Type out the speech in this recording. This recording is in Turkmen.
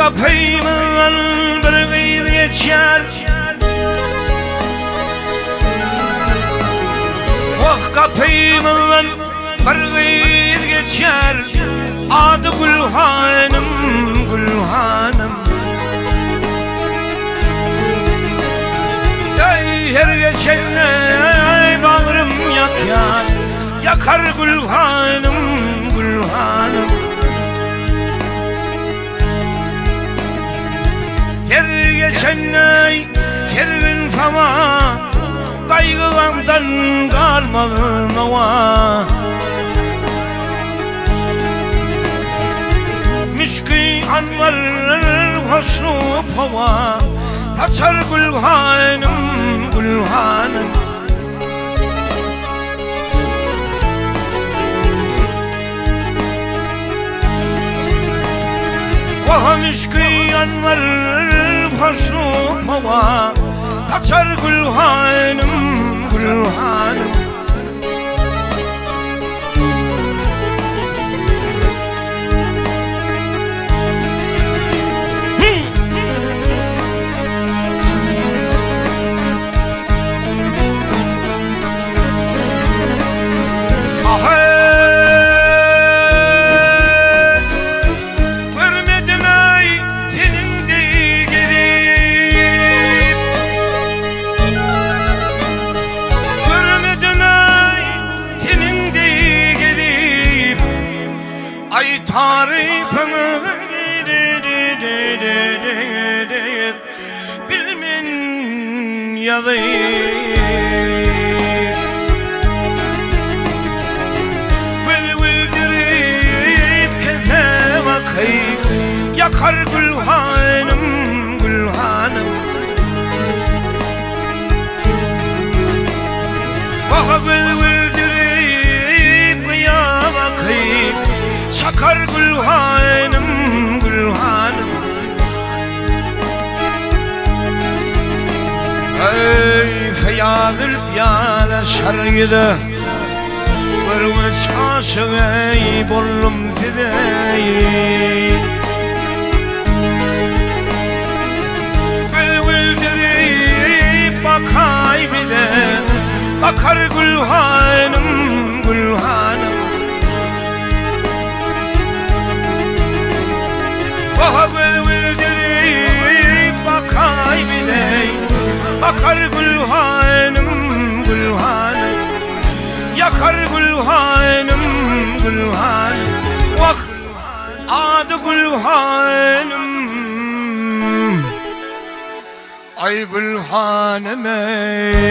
gapymyzdan bir gyz geçýär. Wah gapymyzdan bir gyz geçýär. Ady Gülhanym, Gülhanym. Eý her geçende bagrym ýakýar. Ýakar Gülhanym, Gülhanym. Her geçende sergin sawa, Gaýgy-gamdan galmaz nowa. Müşki anbar hoşnup howa, Saçar Gülhanym, Gülhanym. Wah müşki ýanlar hoşnup howa Saçar gülhanym gülhanym. Görmedim-eý seniň deý gelip. Görmedim-eý seniň deý gelip. Aý tarypyňy bilmen ýazyp. Göz güldürip kese bakyp, Ýakar Gülhanym, Gülhanym. Wah, göz güldürip gyýa bakyp, Çakar Gülhanym, Gülhanym. Eý, feýazül pyýada şar ýüze, Görgüç aşyk eý boldum size. Göz güldürip bakaý bize, Bakar Gülhanym, Gülhanym. Baha göz güldürip bakay bile, Bakar Gülhanym, Gülhanym. Yakar Gülhanym, Gülhanym. Wah, ady Gülhanym. Aý Gülhanym eý.